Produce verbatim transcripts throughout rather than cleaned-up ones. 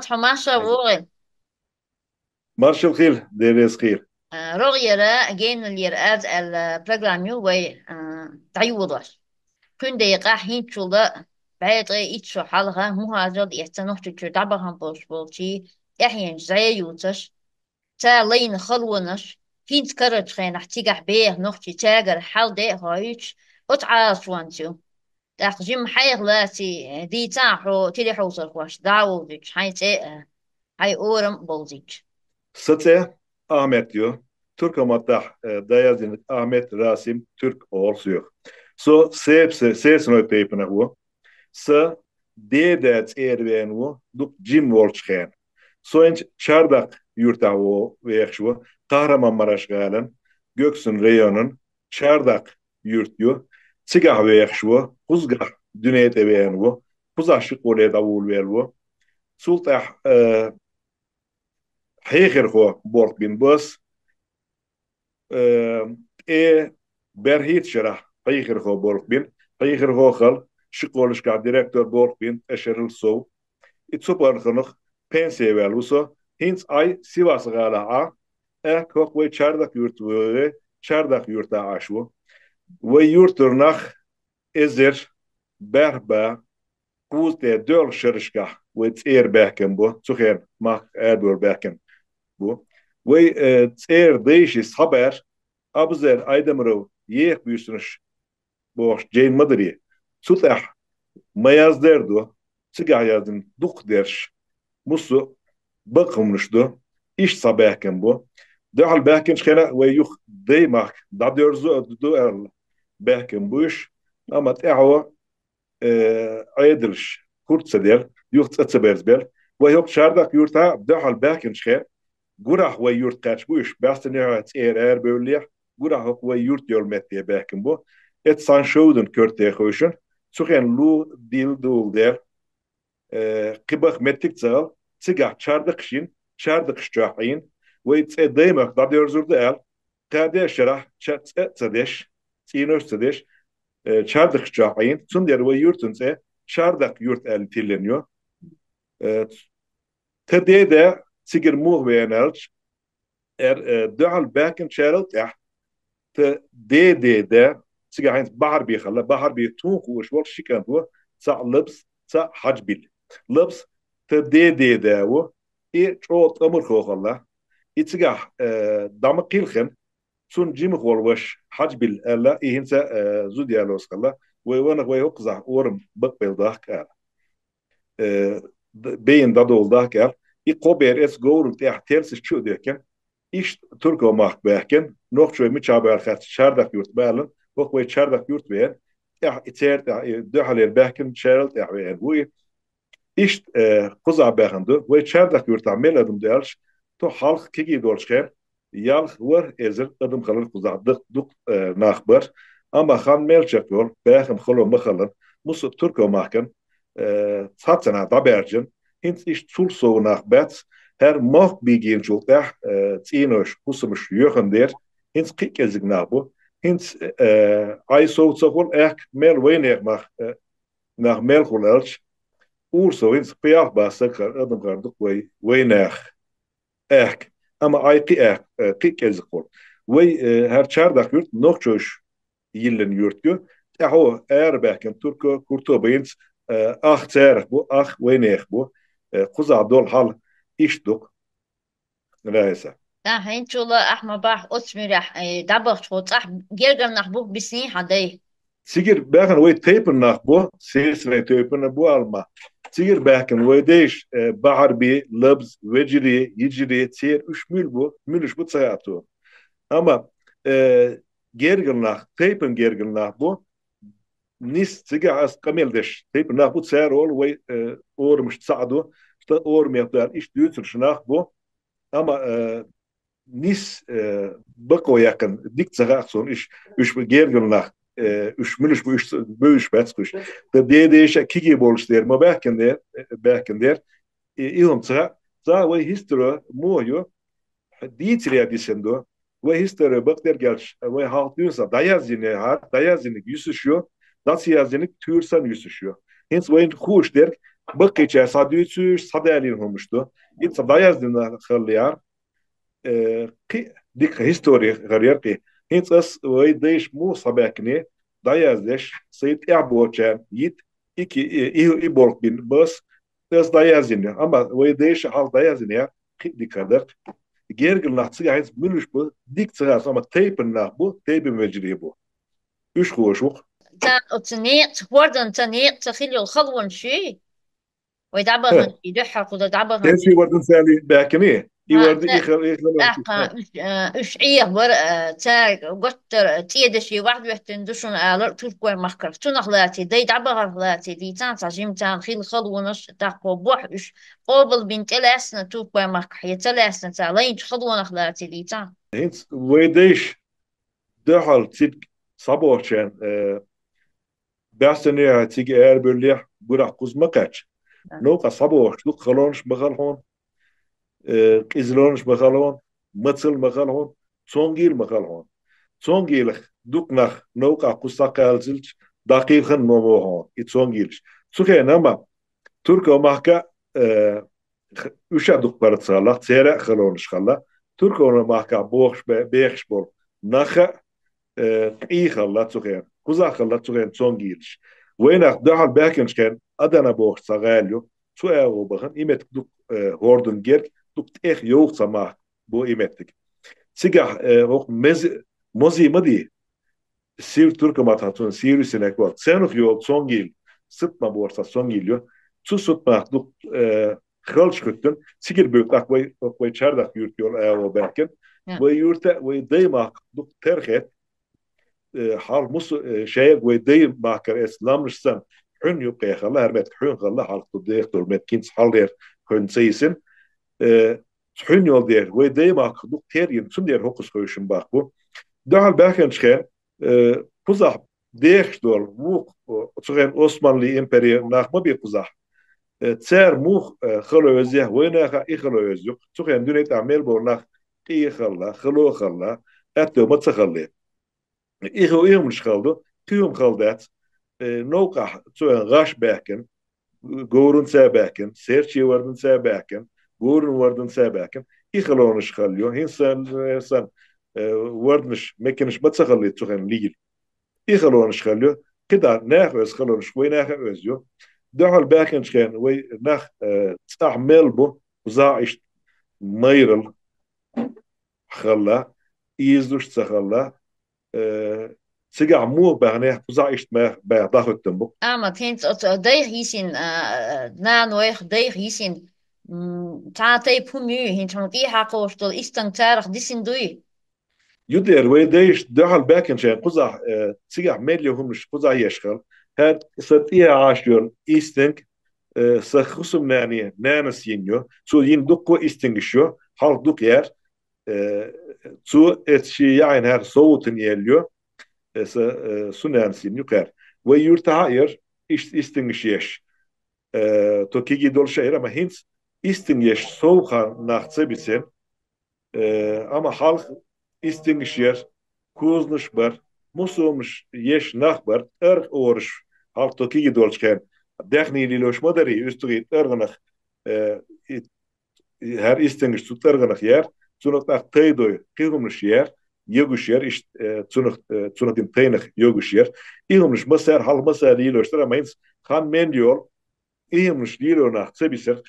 Хьо марша вогӀийла. Маршал хила, Дела реза хийла. А, рогӀера, генал яра аз аьлла программа ю вай, а, дӀайолош. Кхуьнан декъахь хӀинцачул бӀе ткъе итт шо хьалха мухӀажарал эцна Нохчийчуьра дӀабахана болуш болчийн тӀаьхьенаш зӀе юьйцуш, цара лайна халонаш, хӀинца карарчу хенахь цигахь беха нохчий цаьргара хьал де а хьоьжуш, оцу Ӏалашонца ю. ТӀаккха жимма хьайх лаций, дийцахь хьо телехьовсархошна дӀа а вовзуьйтуш, хьайн цӀе а, хьайн орам а бовзуьйтуш. Сан цӀе Ахьмед ю, туркойн маттахь, э, дӀаяздинарг Ахьмед Расим Турк олу соьга. Со Сепсе-, Сесаной тайпанах ву. Сан деда цӀера веана ву, дукха жима волчу хенахь. Со хӀинца Чардакх юьртахь ву, вехаш ву, Къахьраман-Мараш гӀалин, Гуьгсун районан Чардакх юрт ю. Цигахь вехаш ву, кхузахь дуьне тӀе веана ву, кхузахь ши къоле дӀавулавелла ву. Цул тӀаьхьа, э, хьехархо болх бина бу ас, э, тӀе берхӀитта шарахь хьехархо болх бина, хьехархо хилла, ши къолашкахь директор болх бина, тӀе шерал сов. И цу паргӀатах пенсе ваьлла ву со, хӀинца Ӏай Сивас-гӀалахь Ӏа, аьхка хӀокху вай Чардакх юрт ву, вай Чардакх юртахь Ӏаш ву. Вай юьртара нах эзар бархӀ бӀе кхузткъе доьалгӀачу шерашкахь вай цӀера баьхкина бу, цу хенахь махка арабевлла баьхкина бу. Вай, э, цӀера дайшиъ схьабаьржа, Абузер Айдамаров еха буьйсанаш бохуш жайна ма дарий. Цу тӀехь ма яздер ду, цигахь яздина дукхахдерш, муьлхха бакъ хӀуманаш ду, иштта схьабаьхкина бу. Дуьхьал баьхкинчу хенахь вай юха дай махка дӀадоьрзу а ду аьлла баьхкина бу уьш, амма тӀаьхьо, э, Ӏедалш хӀума ца делла, юха цӀа ца берзабелла. Вай хӀокху Чардакх юьртахь дуьхьал баьхкинчу хенахь, гурахь вай юьрт кхаьчна бу уьш, баьстина юьхь цӀера арабевллехь, гурахь хӀокху вай юьрт йолу метте баьхкина бу. Эццахь шовданан коьрте хевшина, цу хенахь лу дилла дула дера, э, кхин баха меттиг а ца хилла, цигахь Чардакхаш йина, Чардакхаш чохь Ӏийна, вай цӀе дай махка дӀадоьрзур ду аьлла, кхаде а шарахь ча-, цӀе а ца деш, цӀенош а ца деш, э, Чардакхаш чохь Ӏийна, цундела вай юьртан цӀе Чардакх юрт аьлла тиллина ю. Э, тхан деда цигара муха веана аьлча, эр, э, дуьхьал баьхкинчарал тӀаьхьа тхан деда, цигахь хӀинца Бахьарби хилла, Бахьарби тхуна хууш волу ши кӀант ву, цхьаъ Лабз, цхьаъ Хьаьжбил. Лабз тхан деда ву, и чӀогӀа тӀамархо хилла. И цигахь, э, дӀа ма кхелхина, цунна жимах волу ваша Хьаьжбил аьлла, и хӀинца, э, зуда ялош хилла, вай ванах вай хӀокхузахь орам бакъбелла дахка аьлла. Э, д-, бейна дӀадолу дахка аьлла, и кхо бер эцу говрана тӀехь терсаш чу а дехкина, иштта туркойн махка баьхкина, нохчой мичахь баьлла хаьттича Чардакх юрт баьллина, хӀокху вай Чардакх юрт веана, тӀехь и церан тӀехь, и дуьхьалера баьхкинчарал тӀехь веана ву и. Иштта, э, кхузахь баьхна ду, вай Чардакх юьртахь мел адам ду аьлча, тхо хьалха кегий долчу хенахь, ялх ворхӀ эзар адам хилар кхузахь, дукх-, дукха, э, нах бара. Амма хан мел чекхйолу, баьхна хало ма хиллара, муьлхха туркойн махкана, э, цхьацца нах дӀабаьржина, хӀинца иштта цул сов нах бац, хӀара мохк бегийначул тӀаьхьа, э, цӀенош, хӀусамаш йоьхна дера, хӀинца кхин а кӀезиг нах бу, хӀинца, э, Ӏай сов ца хуьлу, аьхка мел вайнехан мах, э, нах мел хуьлу аьлча, ур сов хӀинца пхи-ялх бӀе стаг хилла, адам хилла ду-кх вай, вайнехан аьхка. Амма Ӏай кхин а аьхка, э, кхин а кӀезиг хуьлу. Вай, э, хӀара Чардакх юрт нохчоша йиллина юрт ю. ТӀаьхьо арабаьхкина турко, курто бу хӀинца, э, ах царах бу, ах вайнехан бу. Э, кхузахь долу хьал иштта ду-кх. Раиса. ТӀаккха хӀинцул а ахь ма бахь, оцу муьрехь, э, дӀабахчахо цӀахь гергара нах бу-кх биснийн хьан дай? Цигара баьхна вай тайпана нах бу, Сесарой тайпана бу алма. Цигара баьхкина вай дайша, э, Бахьарби, Лабз, Вежари, Йижари, церан уьш муьлш бу, муьлш бу ца хаьа тхуна. Амма, э, гергара нах, тайпана гергара нах бу, нис цигахь ас къамел деш, тайпана нах бу, цара олу вай, э, орамаш цхьаъ ду, ста орамех ду аьлла, иштта дуьйцурш нах бу, амма, э, нис, э, бакъо яьккхина, дика ца хаьа суна, уьш, уьш бу гергара нах, э, уьш муьлш бу, уьш ца-, бевзаш бац уьш. Ткъа дедеша кегий болуш дера, ма баьхкина дера, э, баьхкина дера. И, и хӀума ца хаьа, ца вай хӀистаро муха ю, дийцаре дисина ду. Вай хӀистаро бакъдерг аьлча, вай хьалха дуьйна сан дӀаяздинехьара, дӀаяздинарг юьсуш ю, дӀа ца яздинарг туьйра санна юьсуш ю. ХӀинца вайна хууш дерг, баккхийча схьадуьйцуш, схьадалийна хӀумаш ду. Итт схьа дӀаяздина хиллар, э, кхы дика истори хир яр кхы. ХӀинца ас вай дайша муха схьабаьхкиний, дӀаяздеш, сай тӀехьа бочарна йита, и ки-, и, и, и болх бина бас, ас дӀаяздина. Амма вай дайша хьалха дӀаяздина яр, кхы дика дар. Гергара нах цигахь хӀинца муьлш бу, дика ца хаьа, амма тайпан нах бу, тайпан вежарий бу. Уьш ховш ву-кх. Царна оцу некъаца, хӀордан ца некъаца хила йолу халонаш юй? Вай дӀабахана, и дуьххьара кхуза дӀабахана. Эций вардан царний баьхкиний? И варда, и хала, и хала. ТӀаккха уьш, а, уьш Ӏехабар, а, цаьрга готтара цӀедаший вахьдоьттина ду шуна алар туркойн махкара. Цунах лаций, дай дӀабахарх лаций, дийцан цхьа жимма царна хилла халонаш, тӀаккха бохь уьш къобалбина тӀелаьцна туркойн махкахь, я ца лаьцна цара лайначу халонах лаций дийцан. ХӀинца вай дайша дуьхьал цига схьабохучарна, э, баьссанехьа цига арабевллехь, гурахь кхуза ма кхаьчна. Новкъахь схьабохуш дукха халонаш ма хала хьуна, э, къизалонаш ма хала хьуна, мацалла ма хала хьуна, цонгийла ма хала хьуна. Цонгийлах дукха нах новкъахь кхуза схьакхалзилча, дӀакхийхина ма боху хьуна и цонгийлаш. Цу хенахь ма туркойн махка, э, х-, уьш а дукха паргӀат хилла, церан а халонаш хилла. Туркойн махкахь бохуш бе-, бехаш болу нах а, э, къий хилла цу хенахь, кхузахь хилла цу хенахь цонгийлаш. Вайнах дуьхьал баьхкинчу хенахь Адана бохуш цхьа гӀала ю, цу агӀо бахана, и меттиг дукха, э, хӀордан герга, дукха тӀех йовха цхьа мах бу и меттиг. Цигахь, э, хӀокху мези-, мози ма ди, Сийр-Туркоматахь цунна Сийр-Юсинек боху. Царнах йолу цонгийла, Сутма боху цхьа цонгийла ю. Цу Сутмах дукха, э, халчу хӀуьттуна, цигара буьйцу тӀаккха вай, вай Чардах юьрта йолу агӀо баьхкина. Вай юьрта, вай дай махка дукха тера хетта, э, хьалха мусу-, э, шайга вай дай махкара эцна ламнаш санна, хьуьнна юккъехь хилла, хӀара меттиг хьуьнна хилла, хьалха ду деха долу меттиг хӀинца хьалхалера хьуьнна ца йисина. Э, хьуьнна йолу дера, вай дай махках дукха тера йина, цундела хӀокхуза хевшина баккха бу. Дуьхьал баьхкинчу хенахь, э, кхузахь дехаш долу, вукху, э, цу хенахь Османлин импери нах ма бий кхузахь. Э, цара муха, э, хало оьзу, вайнаха и хало оьзу ю-кх. Цу хенахь дуьнен тӀехь мел болу нах къий а хилла, хало а хилла, аьтто ма ца хилла. И хӀу-, и хӀуманаш хала ду, кхин хӀума хала дац. Э, новкъахь цу хенахь гӀаш баьхкина, говран цӀа баьхкина, серчий вардан цӀа баьхкина, говран вардан цӀа баьхкина. И халонаш хала ю. ХӀинца сан, э, сан, э, варданаш, меканаш ма ца хилла цу хенахь лийла. И халонаш хала ю. КхидӀа наха оьзу халонаш, вай наха оьзу ю. Дуьхьал баьхкинчу хенахь вай нах, э, цӀахь мел бу, кхузахь иштта майралла хилла, ийзалуш ца хилла, э, цигахь муха баьхнехь, кхузахь иштта баьхна, баьхна дӀахӀуьттун бу. Амма хӀинца оцу дайх йисина, а, нанойх, дайх йисина, м, цхьа тайпа хӀума юй, хӀинца хьуна тӀехьа кхочуш долу истанг царах дисина дуй? Ю дера, вай дайша дуьхьал баьхкинчу хенахь кхузахь, э, цигахь мел ю хӀуманаш кхузахь еш хилла. ХӀара сан тӀехьа Ӏаш йолу истинг, э, сан хӀусамнанин нанас йина ю. Цо йина дуккха а истингаш ю, хьалха дукха яра. Э, цо эцна шен яхьина хӀара совгӀатана елла ю, э, са, э, суннан син ю кхаьра. Вай юьртахь а яра, иштта истингаш еш. Э, то кегий долуш а яра, амма хӀинца истинг еш совгӀа нах ца бисина. Э, амма хьалха истингаш яра, кузанаш бара, мусулманаш еш нах бара, тӀаргӀа ораш, хьалха то кегий долчу хенахь, даьхний лелош ма дарий, уьстагӀий тӀаргӀанах, э, и хӀара истингаш цу тӀаргӀанах яра, цунах тӀаккха тайдой, кхин хӀуманаш яра, йогуш яра, иштта, э, цунах, э, цунах дина тайнах йогуш яра. И хӀуманаш массара, хьалха массара лелош дара, амма хӀинца хан мен йолу, и хӀуманаш лело нах ца бисира.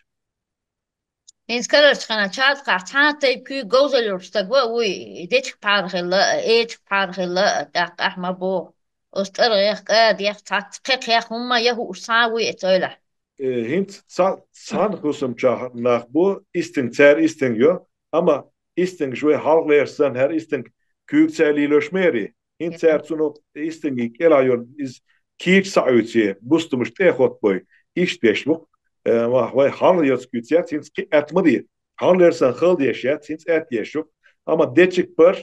ХӀинца карарчу хенахь чарткъахь цхьа а тайпа куьйга говзалла йолуш стаг ван а вуй, дечиг пхьар хилла, эчиг пхьар хилла, тӀаккха ахьа ма боху. Оцу тӀаргӀех, кӀадех, цхьацца кхекхех хӀумма я хууш цхьа а вуй эцу ойлахь. Э, хӀинца ца-, цхьана хӀусамчохь нах бу, истинг, цара истинг ю, амма истингаш вай хьалхалераш санна, хӀара истинг куьйга ца лелош мери. ХӀинца цара цунах истингийн кӀелахь йолу иза кийча схьаӀуьйций, бустамаш тӀе а хоттабой, иштта беш бу. Э, ва-, вай хьалха йоцу куьйца яц, хӀинца кхин атта ма ди. Хьалхалераш санна хала деш яц, хӀинца атта еш ю. Амма дечиг пар,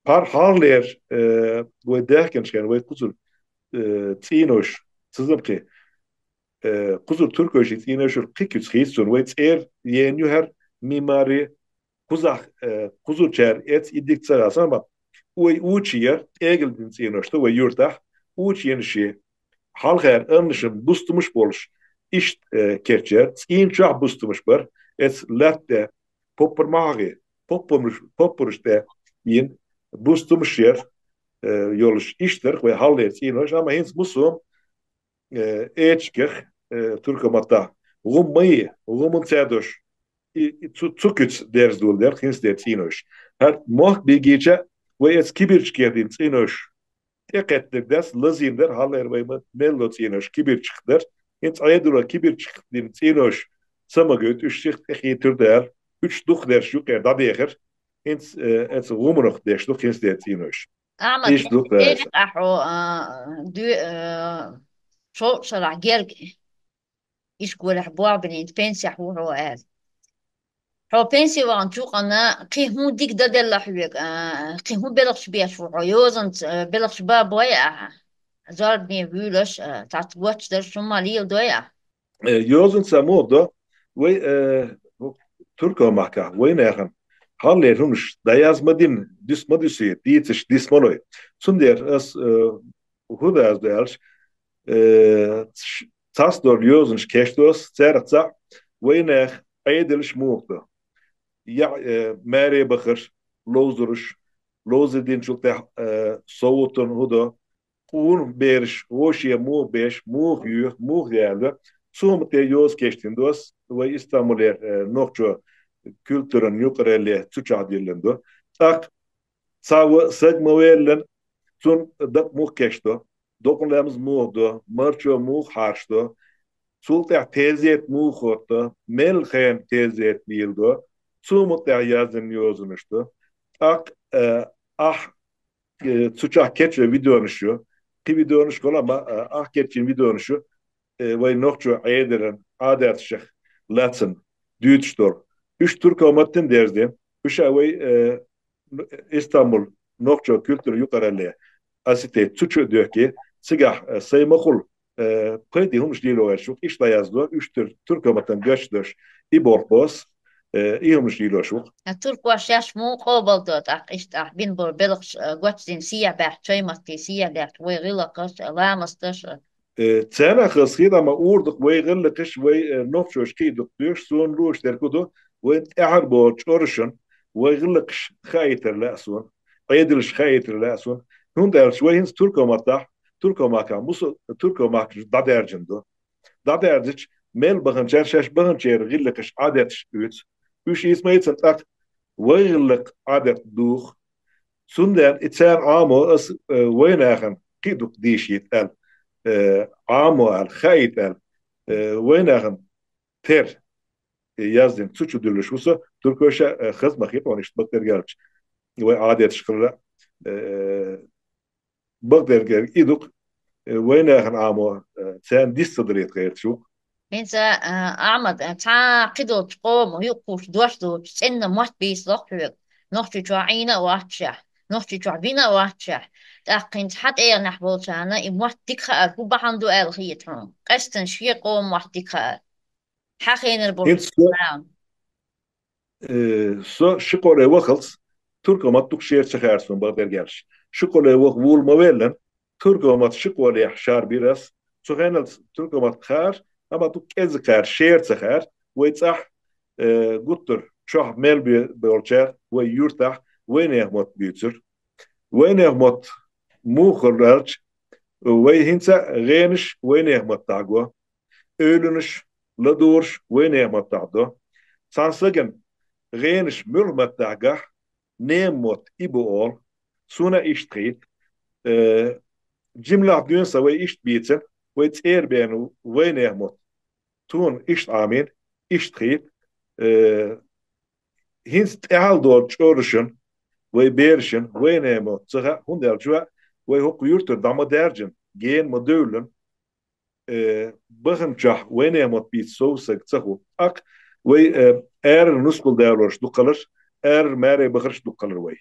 пар хьалхалераш, э, вай даьхкинчу хенахь вай кхузара, э, цӀийнош, ца зама кхин. Э, кхузара туркойший цӀийношура кхин куьца хийца цунна, вай цӀера ена ю хӀара мимари, кхузахь, э, кхузарчара эцна и дика ца хилла, амма вай учи яра, тӀегал дина цӀийнош ду вай юьртахь, учи йина шен, хьалхара аннашан бустамаш болуш, иштта, э, кечъяьр, цӀийнан чохь бустамаш бар, эцу лаьтта тӀе поппар ма хьахий, поппарш, поппарш тӀе йина бустамаш яр, э, йолуш иштта яр вай хьалхалера цӀийнош, амма хӀинца мусо, э, эчигах, э, туркоматтахь гӀум ма йий, гӀум ма ца дош, и, и цу, цу куьца дерза долу дерг хӀинца дерг цӀийнош. ХӀара мохк бигийча, вай эцу кибирчкех дина цӀийнош тӀекхеттарг дац, лазийна дара, хьалхалера вай ма-, мелло цӀийнош кибирчках дара. ХӀинца Ӏедало кибирчках дина цӀийнош ца магойту, уьш сиха тӀехьийтур дара, уьш дукхахдерш юкъера дӀадехира. ХӀинца, э, эцу гӀуманах деш ду хӀинца дерг цӀийнош. Ахьмад, иштта ду, Ӏеша ахьо, а, дуьй, а, шовзткъа шарахь герга ишколехь болх бинийта пенсехь ву хьо аьлла. Хьо пенсе ваханчу юкъана кхин хӀун дика дан делла хьоьга, а, кхин хӀун белхаш беш ву хьо, йозанца, а, белхаш бан бой ахьа, зорбане вуьйлаш, а, цхьацца гочдарш хӀумма леладой ахьа? Э, йозанца муха до, вай, э, туркомахкахь, вайнахана хьалхалера хӀуманаш дӀаязма дина, дуьсма дуьсий, дийцаш дисма лой. Цундела ас, э, хӀун дазду аьлча, э, ш-, цхьацца долу йозанаш кечдо ас, цаьрца цхьаъ вайнах Ӏедалш муха до. Я, э, маре бахар, ловзурш, ловза динчул тӀаьхьа, э, совгӀатан хӀун до, къона бераш, вовше муха беш, муха юьйху, муха яьлла. Цу хӀума тӀе йоза кечдина до ас, вай Истамбулера, э, нохчо культуран юкъаралле цу чохь диллина ду. ТӀаккха цхьа ва-, саг ма веллина, цунна дакъа муха кечдо, докъан ламаз муха до, марчо муха хьарчадо, цул тӀаьхьа тезет муха хӀотто, мел хенахь тезет леладо, цу хӀума тӀехь яздина йозанаш ду. ТӀаккха, э, ахь, э, цу чохь кечве видеонаш ю, кхин видеонаш хуьлу, амма, э, ахь кечйина видеонаш ю, э, вай нохчо Ӏедалан Ӏадаташах лаьцна дуьйцуш долу. Уьш туркоматтана дерза дина, уьш а вай, э, Истамбул нохчо культура юкъаралле ас и тӀе цу чу а доьхке, цигахь, э, сайн ма хуьлу, э, пайде хӀуманаш лело гӀерташ ву, иштта дӀаяздо, уьш тур-, туркоматтана гочдош, и болх бо ас, э, и хӀуманаш лелош ву. Туркоша шаьш муха къобалдо тӀаккха иштта ахь бина болу белхаш, э, гочдина сехьа баьхча, чай матте сехьа лаьтташ, вай гӀиллакхаш а, ламасташ а? Э, царна хазахета, амма ур дукха вай гӀиллакхаш, вай, э, нохчоша кхин а дукха доьшу, суна лууш дерг хӀун ду, вайн тӀаьхьара болчу чкъуршна вай гӀиллакхаш хаийтар лаьа суна, Ӏедалш хаийтар лаьа суна. ХӀунда аьлча вай хӀинца туркоматтахь, туркомахкахь, мусу-, туркомахкаш дӀадаьржина ду. ДӀадаьржича, мел баханчара шаьш баханчеран гӀиллакхаш, Ӏадаташ оьцу. Уьш ийца ма йицина тӀаккха вай гӀиллакх, Ӏадат духу. Цундела и царна Ӏамо ас, э, вайнахана кхин а дукха дийшийта аьлла, э, Ӏамо аьлла, хаийта аьлла, э, вайнахана тера, э, яздина цу чу дуьллуш ву со, туркоша, э, хаза ма хета хьуна иштта бакъдерг аьлча. Вай Ӏадаташ хилла, э, бакъдерг и ду-кх, э, вайнахана Ӏамо, э, царна дис ца далийта гӀерташ ву-кх. ХӀинца, а, Ахьмад, а, цхьа кхидолчу къомо юкъахуш дош доцуш, цӀенна мотт бийцалахь хьоьга. Нохчийчохь Ӏийна а вац шех, Нохчийчохь вина а вац шех. ТӀаккха хӀинца хьан тӀегӀанехь болчарна и мотт дика хаар хӀун бахьана ду аьлла хета хьуна? Къаьстина шен къоман мотт дика хаар. Хьан хенара болу... ХӀинца со, э, со ши къоле вахалц туркомат дукха шера ца хаьара суна, бакъдерг аьлча. Ши къоле ваха вула ма веллина, туркомат ши къолехь шарбира ас. Цу хеналц туркомат хаьара, амма дукха кӀезиг хаьара, шера ца хаьара. Вай цӀахь, э, гуттар а чохь мел бе-, болчара вай юьртахь вайнехан мотт буьйцура. Вайнехан мотт муха хуьлу аьлча, вай хӀинца а гӀенаш вайнехан маттахь го, эвланаш, ладугӀурш вайнехан маттахь до. Цхьана стагана гӀенаш муьлха маттахь гахь, неман мотт и бу олу. Суна иштта хийта. Э, жимлахь дуьйна сан вай иштта бийцина, вай цӀера беана вайнехан мотт. Суна иштта Ӏамийна, иштта хийта. Э, хӀинца тӀаьхьал долчу чкъуршна, вай берашна вайнехан мотт ца хаьа, хӀунда аьлча вай хӀокху юьртара дӀа ма даьржина, гена ма девллина, э, баханчохь вайнехан мотт бийца сов саг ца ху. ТӀаккха вай, э, арара нускал далорш дукха хилар, арара маре бахарш дукха хилар вай.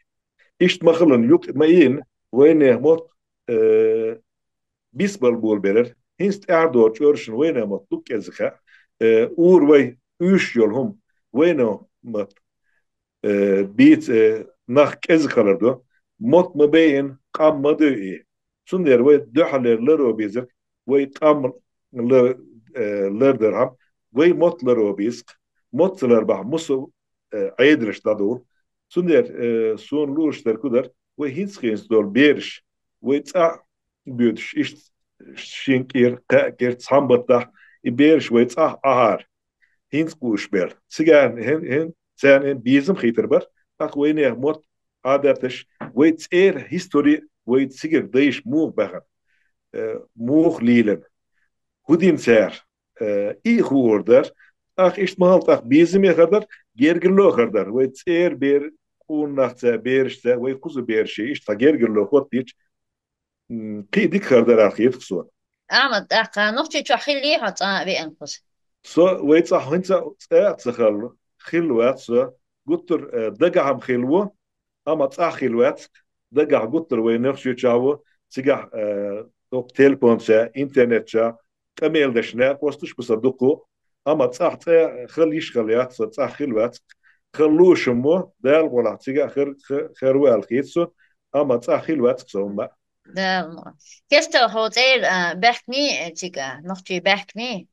Иштта ма хилла, юкъа ма ийна, вайнехан мотт, э, бисбала болабелира. ХӀинца тӀаьхьа долчу чкъуршна вайнехан мотт дукха кӀезиг хаьа. Э, ур вай уьйш йолу хӀума, вайнехан мотт, э, бийца, э, нах кӀезиг хилар ду. Мотт ма байина, къам ма дойъий. Цундела вай дуьххьарлера ларо безарг, вай къам ла-, э, лардархьама, вай мотт ларо беза-кх, мотт ца ларбахь, муса, э, Ӏедалаш дӀадовла. Цундела, э, сона лууш дар кудар, вай хӀинца хинца долу бераш, вай цӀа а боьдуш, иштта шин кӀира, кхаа кӀира, цхьана баттахь, и бераш вай цӀахь Ӏахьара, хӀинца кхуьуш бер. Цигахь хӀин, хӀин, царна хӀин безам хийтар бар, тӀаккха вайнехан мотт, Ӏадаташ, вай цӀера хистори, вай цигара дайша муха баьхна, э, муха лелийна, хӀун дина цара, э, и хуур дар. ТӀаккха иштта ма-хиллара, тӀаккха безаме хир дар, гергарло а хир дар. Вай цӀера бер, къонахца, берашца, вай кхуза бераш, иштта цхьа гергарло хӀоттийча, м, кхин а дика хир дара аьлла хета-кх сона. Ахьмад, тӀаккха Нохчийчохь хиллий хьо цӀа а веана кхуза? Со вай цӀахь хӀинца а цӀа а ца хилла, хилла вац со. Гуттар, э, дагахь-м хилла ву, амма цӀахь хилла вац. Дагахь гуттар вай Нохчийчохь ву, цигахь, э, тӀаккха телефонца, интернетца къамел деш накъосташ бу сан дукха, амма цӀахь цӀа хила йиш хилла яц со, цӀахь хилла вац. Хила лууш-м ву, Дала гӀолахь цигахь хир, хи-, хир ву аьлла хета сона, амма цӀахь хилла вац-кх со хӀумма а. Да, м. Кестта хьо цӀера, а, баьхкиний, э, цига, нохчий баьхкиний?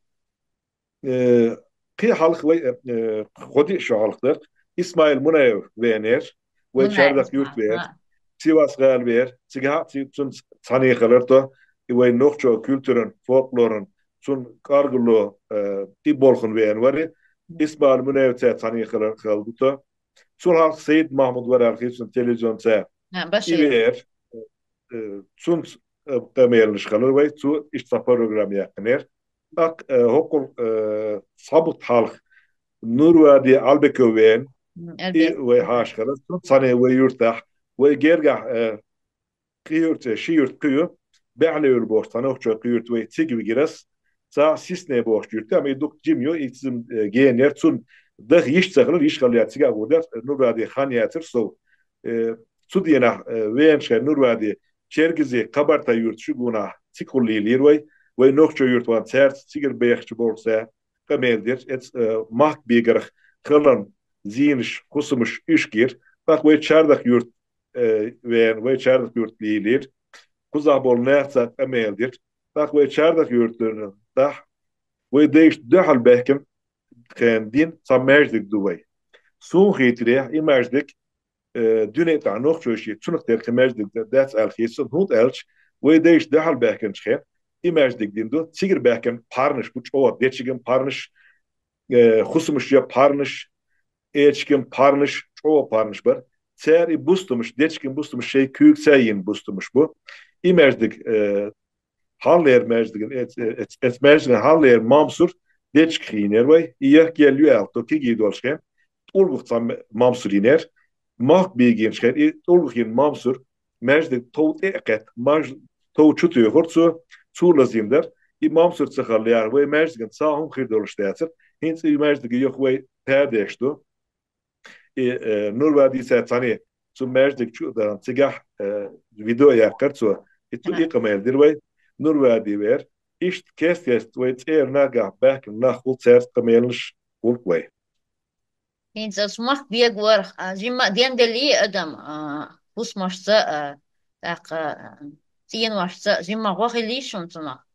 Э, кхин хьалха вай, э, э, кхо-диъ шо хьалха дара, Исмаил Мунаев веанера, вай Мунаев, Чардах юрт веара, а. Сивас гӀала веара, цигахь а ци-, цунца цхьаьна хилар тхо, и вай нохчо культуран, фольклоран, цунна кӀоргалло, э, и болх бина веана вара, Исмаил Мунаевца цхьаьна хилар хилла ду тхо. Цул хьалха Саид-Махьмуд вара аьлла хета сона телевизионца. А, Башир. И веара, э, цунца, э, къамелаш хилар вай, цо иштта цхьа программа яьккхинера. ТӀаккха, э, хӀокхул, э, цхьа бутт хьалха Нурвади Ӏалбеков веана, М, и Ӏалбеков. Вай хьаша хилар, цунца цхьаьна вай юртахь, вай гергахь, э, кхи юрт, э, ши юрт кхуьу, Баьхьлевла бохуш цхьа нохчо кхуьу юрт вай цига вигира ас. Цхьа Сисне бохуш юрт, амма и дукха жима ю, и цу, э, генара, цунна даха йиш ца хилар, йиш хилла яц, цигахь гӀур дац, э, Нурвади хан яцара сов. Э, цу дийнахь, э, веанаш хилла Нурвади, Чергези, Кабарта юрташ ю гонахь, цигахула лелийра вай, вай нохчо юрт ван цаьрца цигара бехачу болх цаьрца къамел дира, эц, э, махка бегарх хиларна зийнаш, хӀусамаш уьш гира, тӀаккха вай Чардах юрт, э, веана, вай Чардах юрт лелийра, кхузахь болу нахаца къамел дира, тӀаккха вай Чардах юртана тӀехь вай дайшна дуьхьал баьхкина хенахь дина цхьа маьждиг ду вай. Суна хетарехь, и маьждиг, э, дуьне тӀехь нохчоша, цунах тера кхин маьждиг дац аьлла хета сона, хӀунда аьлча вай дайша дуьхьал баьхкинчу хенахь и маьждиг дина ду, цигара баьхкина пхьарнаш бу, чӀогӀа дечиган пхьарнаш, э, хӀусамаш ян пхьарнаш, эчиган пхьарнаш, чӀогӀа пхьарнаш бара. Цара и бустамаш, дечиган бустамаш шайн куьйгаца йина бустамаш бу. И маьждиг, э, хьаллера маьждиган, эц-, эц-, эц-, маьждиган хьаллера мамсур дечиг хийнера вай, и яхка елла ю аьлла, тхо кегий долуш хенахь, тӀулгах цхьа м-, мамсур йинера, махка бегийначу хенахь, и тӀулгах йина мамсур маьждиг тов тӀе а кхетта, маж-, тов чу туьйхира цо, цо лазийна дара, и мамсур ца хилла яра, вай маьждиган цхьа хӀума хир долуш дацара, хӀинца и маьждига юха вай тадеш ду. И, э, Нурвадица цхьаьна цу маьждиг чу а дахана, цигахь, э, видео яьккхира цо. И цу Ага. и къамел дира вай, Нурвади веара. Иштта кест-кеста вай цӀера нагахь баьхкина нах хуьлу, цаьрца къамелаш хуьлу вай. ХӀинца ас махка бегаварх, а, жимма а денделлий адам, а, хӀусамашца, а, тӀаккха, а, цӀеношца, жимма гӀо хиллий шуна цунах?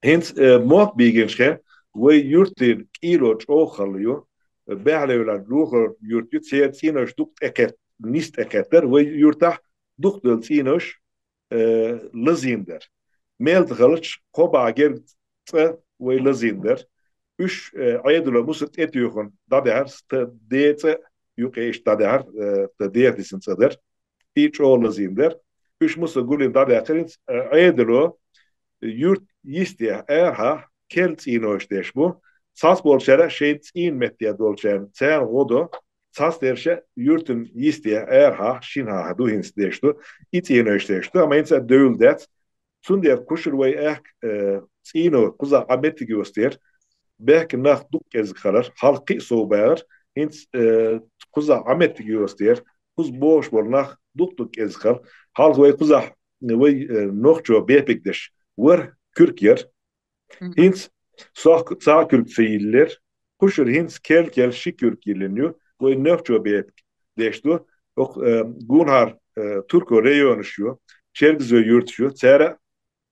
ХӀинца, э, мохк бийгинчхье, вай юртийн кӀийло чӀогӀа хала ю, Баьхьалевлан духар юрт ю, церан цӀенош дукха тӀекхетта, нис тӀекхеттара, вай юртахь дукха долу цӀенош, э, лазийна дара. Мел ца халча, кхо бӀе герга цӀа вай лазийна дара. Уьш, э, Ӏедало муса тӀетуьйхина дӀадаьхьара, ста ден цӀа юкъе иштта дӀадаьхьара, э, ста ден дисина цӀа дара. И чӀогӀа лазийна дара. Уьш муса гулйина дӀадаьккхира, хӀинца, э, Ӏедало юрт йистехь, арахьа керла цӀенош деш бу. Цхьацца болчара шайн цӀийнан метте долчарна, царна гӀо до, цхьацдерша юьртан йистехь, арахьа, шина хьаха ду хӀинца деш ду, и цӀенош деш ду, амма хӀинца а девлла дац. Цундела кхушара вай аьхка, э, цӀийно кхузахь Ӏа меттиг йостера, бехке нах дукха кӀезиг хилар, хьалха кхин а сов баьгӀар, хӀинца, э, кхузахь Ӏа меттиг йостера, кхуза бохуш болу нах дукха-дукха кӀезиг хилар. Хьалха вай кхузахь, вай, э, нохчо бепиг деш вара, куьрк яра. Мгм. ХӀинца сох цхьа куьрк ца йиллера, кхушара хӀинца керла-керла ши куьрк йиллина ю, вай нохчо бепиг деш ду. Оха, э, гонахьара, э, турко районаш ю, чергазой юрташ ю, цара,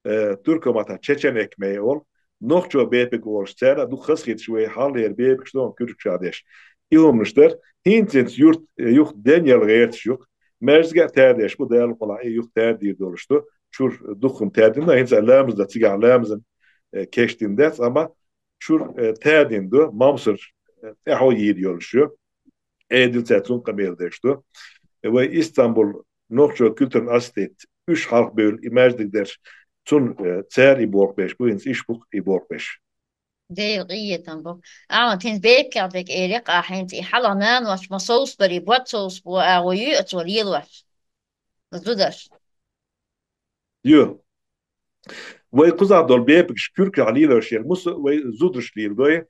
э, турко маттахь чечен-экмей олу, нохчо бепиг олуш, царна а дукха хазахеташ вай хьалхалера бепигаш ду куьркашкахь деш. И хӀуманаш дара, хӀинца-хӀинца юрт, юха денъяла гӀерташ ю-кх, маьждиге а тадеш бу Дала мукъалахь, и юха тадийр долуш ду, чуьра дукха хӀума тадина, хӀинца а ламаз дан, цигахь ламазан, э, кечдина дац, амма чуьра, э, тадина ду, Мамсар, э, тӀаьхьо йийр йолуш ю. Ӏедал цаьрца цунна къамел деш ду. Вай Истамбул нохчо культуран астет, уьш хьалха бевлла и маьждиг дерш, цунна, э, цара и болх беш бу, хӀинца иш бу-кх и болх беш. Дела къинхетам бо. Ахьмад, хӀинца бепиг дерг элира-кх ахь хӀинца, и хьалха нанош ма совцабарий, бод совцабо агӀо ю оцо лелош? Зударш. Ю. Вай кхузахь долу бепигаш куьркахь лелош яра, муса вай зударш леладой.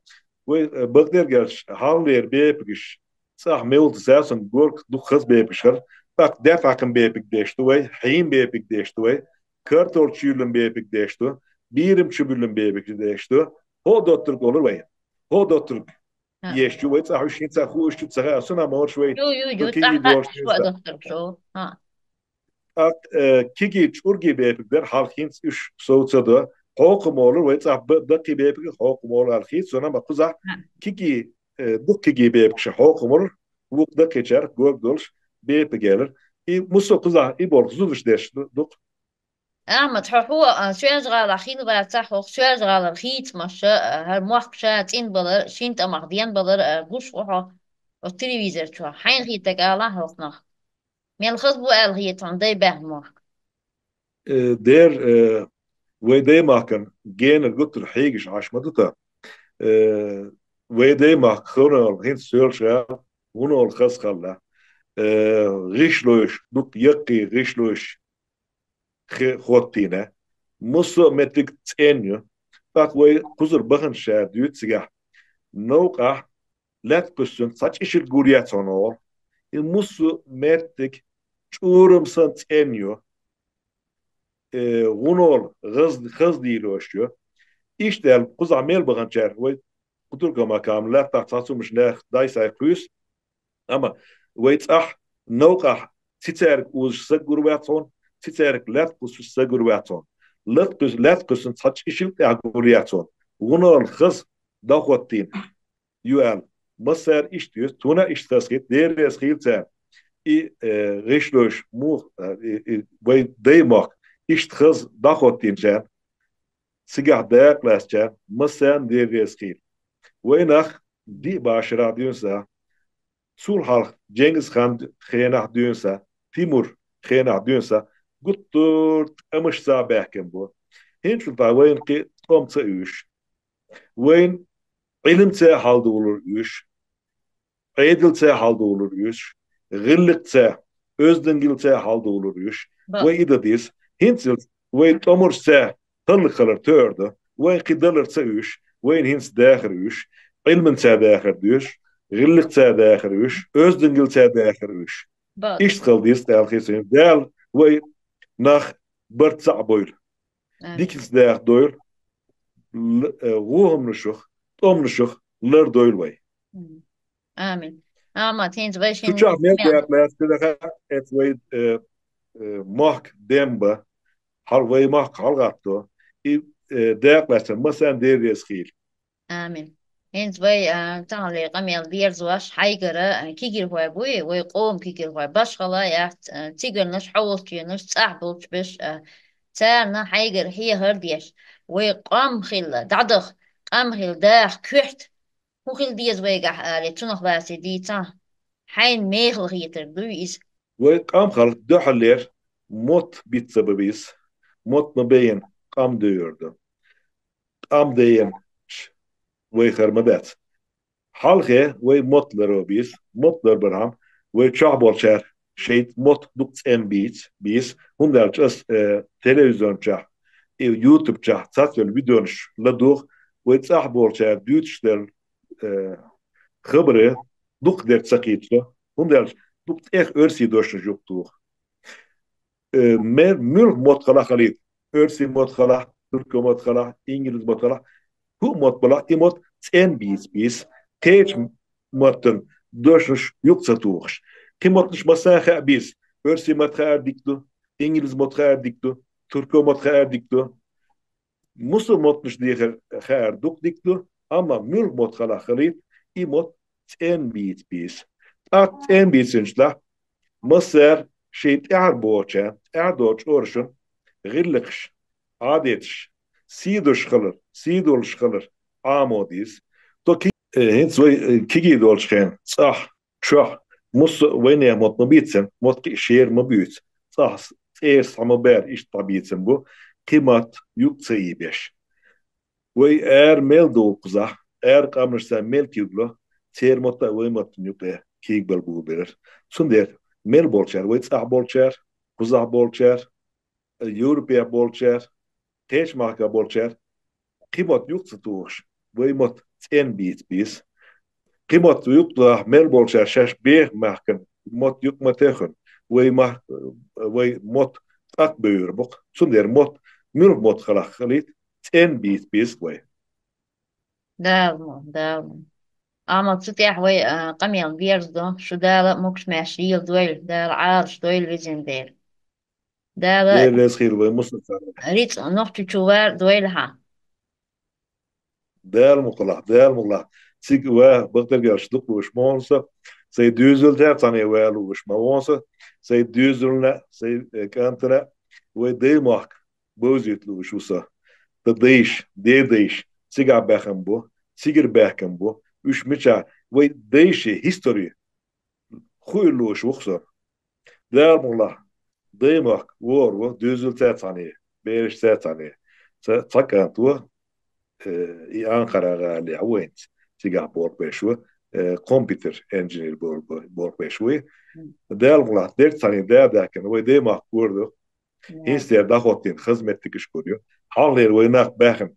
Вай, э, бакъдерг аьлча, хьалхалера бепигаш цӀахь мел ду, саьсун горга дукха хаза бепигаш хир. ТӀаккха даьтхьакхам бепиг деш ду вай, хьийм бепиг деш ду вай, картол чуьйллам бепиг деш ду, бийрам чубуьллам бепиг деш ду. ХӀо доттург олура вай. ХӀо доттург ХӀаъ. Еш ю вай цӀахь, уьш хӀинца а хууш ю ца хаьа, сунах ма варш вай. Ю, ю, ю, Кхин цӀахь и долуш хӀаъ, ю хӀо цӀахь. Доттург шу. ХӀаъ. ТӀаккха, э, киги чӀурги бепиг дара, хьалха хӀинца уьш сов ца до. Хьокхам олура вай цӀахь, б-, даккхий бепиг хьокхам олу аьлла хийца, сона ма кхузахь ХӀаъ. Киги, э, дуккхиги бепиг ша хьокхам олура, вукху даккхийчаьрга горга долуш бепиг элира. И муса кхузахь и болх зудаш дерш ду-, ду-кх. Ахьмад, хьо хьо, а, Соьлжа-ГӀалахь хилла вацахь, хӀокху Соьлжа-ГӀалара хийцамаш, а, хӀара мохк ша цӀинбалар, шина тӀамах денбалар, а, гуш ву хьо оцу телевизор чохь. Хьайна хетарг алахь хӀокхунах. Мел хаза бу аьлла хета хьуна дай баьхна мохк? Э, дера, э, вай даймахкан генара гуттар хьийгаш Ӏаш ма ду-кх. Э, вай даймахка хӀунал хӀинца Соьлжа-ГӀала, хӀунал хаза хилла. Э, гӀишлойш, дукха яккхий гӀишлойш хи-, хӀоттийна. Муса а меттиг цӀена ю. ТӀаккха вай кхузара баханаш ша дуьйцу цигахь. Новкъахь лаьтта кхуьссина цхьа чӀишилг гур яц хьуна олу. И муса а меттиг чӀурам санна цӀена ю. Э, гӀунол гӀаз-, хаза дийлош ю. Иштта аьлла, кхузахь мел баханчара вай кху туркамакам лаьттахь цхьа цумаш нех дайсай кхуьйсу. Амма вай цӀахь новкъахь цицаьрга узуш саг гур вац хьуна, цицаьрга лаьтта кхуссуш саг гур вац хьуна. Лаьтта кхуьс-, лаьтта кхуьссина цхьа чӀишилг тӀехь гур яц хьуна. ГӀунал хаза дӀахӀоттийна ю аьлла. Массара иштта ю, цунна иштта хазахийта, Дела реза хийла цара. И, э, гӀишлойш муха, э, и, и, вай даймохк иштта хаза дӀахӀоттийначарна, цигахь дакъа лаьцначарна, массарна Дела реза хийла. Вай нах диъ башарахь дуьйна са, цул хьалха Дженгиз-хан хенахь дуьйна са, Тимур хенахь дуьйна са, гуттар тӀамашца баьхкина бу. ХӀинцул тӀаьхьа вайна кхин тӀом ца уьйш. Вайна Ӏилмаца хьалдолур уьш, Ӏедалца хьалдолур уьш, гӀиллакхца, оьздангаллица хьалдолур уьш. Ба. Вай и дан деза. ХӀинцалц вай тӀомаршца хӀаллакьхилар тоьар ду. Вайн кхин далар ца уьш, вайна хӀинца дахар уьш, Ӏилманца дахар дуьш, гӀиллакхца дахар уьш, оьздангаллица дахар уьш. Ба. Иштта хила деза тӀаьхьа хийцина. Дала вай нах барт цхьаъ бойла. Амин. Диканца даха дойла, л-, э, вухамнашах, тӀомнашах лар дойла вай. Амин. Амин. Амма хӀинца вай шин Цу чохь мел мел. Бекъ лаьцна, эца вай, э, э, мохк демба, хьал-, вай мохк хьалгӀатто. И, э, декъ лаьцна, массарна Дела реза хийла. Амин. ХӀинца вай, а, тахана къамел дерзош, хьайгара, а, кегийрхой буй, вай къоман кегийрхой, башхала яц, а, цигарнаш, хьовсачийнаш, цӀахь болчу беш, а, царна хьайгара хьехар деш, вай къам хилла, дӀадаха, къам хилла даха, куьхьта, хӀун хила деза вайгахь алий, цунах лаций дийцахь, хьайна мехала хетарг дуй иза. Вай къам хилла дуьхьаллера мотт бицца бан беза, мотт ма бейна къам девр ду. Къам дайина вай хар ма дац. Хьалхе вай мотт ларо беза, мотт ларбархьама, вай чохь болчара шайта мотт дукха цӀена бийца, бийца, хӀунда аьлча ас, э, телевизорчохь, и ютубчохь цхьацвелла видеонаш ладугӀу, вай цӀахь болчара дуьйцуш дерг, э, хабаре дукха дерг ца кхийсо, хӀунда аьлча дукха тӀех оьрсийн дошнаш юхатуху. Э, мер-, муьлха мотт хилахь хилийта, оьрсийн мотт хилахь, турко мотт хилахь, ингализ мотт хилахь, хӀуъа мотт балахь, и мотт цӀена бийца, бийца, кхечу маттан дошнаш юкъа ца тухуш. Кхин маттанаш массарна хаа беза, оьрсийн мотт хаар дика ду, ингализ мотт хаар дика ду, турко мотт хаар дика ду. Мусульманаш дехар хаар дукха дика ду, амма муьлха мотт хала хилийта, и мотт цӀена бийца беза. ТӀаккха цӀена бийцинчул тӀехьагӀа массара шоай тӀехьара боагӀачарна, тӀехьара доагӀача чӀорашна гӀиллакхаш, Ӏадаташ, сий долаш хилар, сий долаш хилар Ӏамо деза. То ки-, э, хӀинца вай, э, кегий долча хенахь, цӀахь, чохь, мусса вайнехан мотт ма бийцина, мотт кхин шера ма буьйцу. ЦӀахь с-, цӀера схьа ма баьрра, иштта дӀабийцина бу, кхин мотт юкъа ца ийбеш. Вай ара мел догӀу кхузахь, ара къаманаш царна мел куьйгалу, церан мотт а вай маттана юкъе куьйгабала бу бераш. Цундела мел болчара, вай цӀахь болчара, кхузахь болчара, Европехь болчара, кхечу махкахь болчара, кхин мотт юкъа ца тухуш, вай мотт цӀена бийца беза. Кхин мотт юкъа тохахь мел болчара шаьш беха махкана мотт юкъа ма техна, вай мах-, вай мотт тӀаккха бевр бу-кх. Цундела мотт муьлха мотт хала хилийта, цӀена бийца беза вай. Дала мо, Дала мо. Амма цу тӀехь вай, а, къамел берзадо, шу Дала могуш-маьрша леладойла, Дала Ӏалаш дойла везан Дела. Дала Дела леза хийла вай мусульманаш. Рицкъ Нохчийчу вар дойла хьан. Дала мукъалахь, Дала мукъалахь. Цига ва бакъдерг аьлча дукха лууш ма ву со, сайн доьзалца цхьаьна вала лууш ма ву со, сайн доьзална, сайн, э, кӀантана, вай дай мохк бовзийта лууш ву со. Ткъа дайша, дедайша, цигахь баьхна бу, цигара баьхкина бу, уьш мичахь, вай дайша хистори хуйла лууш ву-кх со. Дала мукъалахь, дай мохк вогӀур ву, доьзалца цхьаьна, берашца цхьаьна. Ца-, цхьа кӀант ву, э, и Анкара гӀалахь ву хӀинца, цигахь болх беш ву, э, компьютер инженер бол-, бол-, болх беш ву. Дала мукъалахь, дерг цхьаьна да даьккхина, вай дай мохк гур ду. ХӀинца дера дӀахӀоттийна хаза меттигаш гур ю. Хьалхалера вай нах баьхна,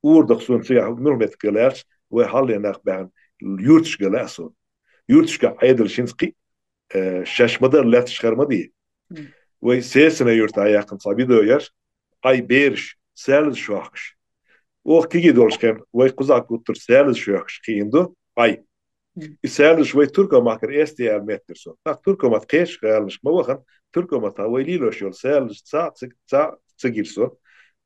ур ду-кх суна цигахь муьлха меттиг ган лаьрча, вай хьалхалера нах баьхна юрташка ган лаьа суна. Юрташкахь Ӏедалш хӀинца кхин, э, шаьш ма-дарра лаьтташ хир ма дий. Вай Сесана юьртахь яьккхина цхьа видео яр, Ӏай бераш, саьллазаш хьоьхкуш. Оха кегий долчу хенахь вай кхузахь гуттар саьллазаш хьоьхкуш кхиийна ду, Ӏай. И саьллазаш вай Туркомахкара эцна аьлла моттийра суна. ТӀаккха Туркомат кхечу гӀаланашка ма вахана, Туркоматахь вай лелош йолу саьллазаш цхьаъ ца, цхьаъ ца гира суна.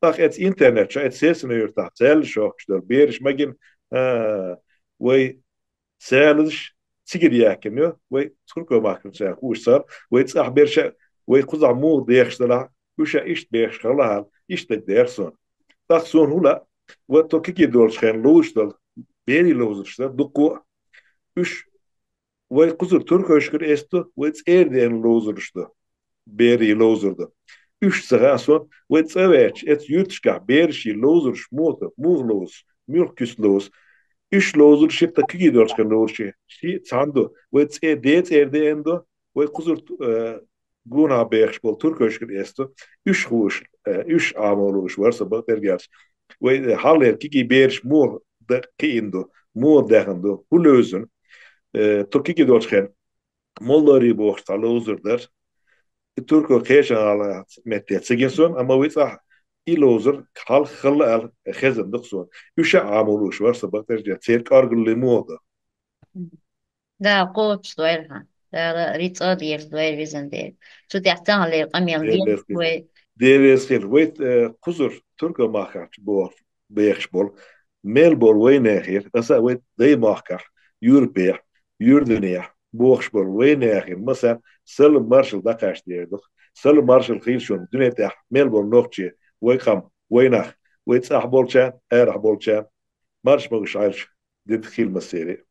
ТӀаккха эцу интернет чохь, эцу Сесана юьртахь саьллазаш хьоьхкуш долу бераш ма гина, а, вай саьллазаш цигара яьккхина ю, вай Туркомахкара царна хууш ца хилла, вай цӀахь берш а, вай кхузахь муха дехаш делахь, уьш а иштта бехаш хилла хьал, иштта дагадеара суна. ТӀаккха суна хӀун лаьа, вай тхо кегий долчу хенахь ловзуш долу берийн ловзарш дара дуккха а, уьш вай кхузара туркойшкара эцна ду, вай цӀера деана ловзарш ду, берийн ловзар ду. Уьш ца хаьа суна, вай цӀа ваьлча, эцу юьрташкахь берашийн ловзарш муха ду, муха ловзу, муьлха куьст ловзу. Уьш ловзарш а, тхан кегий долчу хенахь ловзарш а, шиъ цхьаьна ду, вай цӀе-, ден цӀера деана ду, вай кхузара, э, гонахь бехаш болу туркойшкара эцна ду, уьш хууш, э, уьш Ӏамо лууш вара со бакъдерг аьлча. Вай, э, хьалхалера кегий бераш муха д-, кхиийна ду, муха даьхна ду, хӀун левзина, э, тхо кегий долчу хенахь Моллари бохуш цхьа ловзар дара. И турко кхечан гӀала метте ца гина суна, амма вай цӀахь и ловзар хьалха хилла аьлла хезна ду-кх суна. Уьш а Ӏамо лууш вара со бакъдерг аьлча, церан кӀоргаллин муха ду. Да, кхочуш дойла хьан. Дала рицкъа а деза дойла везан Дела. Цу тӀехь цхьаьна лер къамел Дела веза вай. Дела веза хир. Вай, э, кхузара Туркомахкахь боху, бехаш болу, мел болу вайнехан, аса а вай дай махкахь, Юрпехь, Юрданехь бохуш болу вайнехан, масал, салам маршалла дӀакхачдийр ду-кх. Салам маршалла хийла шуна дуьне тӀехь мел болу нохчий, вай къам, вай нах, вай цӀахь болчарна, арахь болчарна, марша могуш Ӏайла шу, дитта хийла массеран а.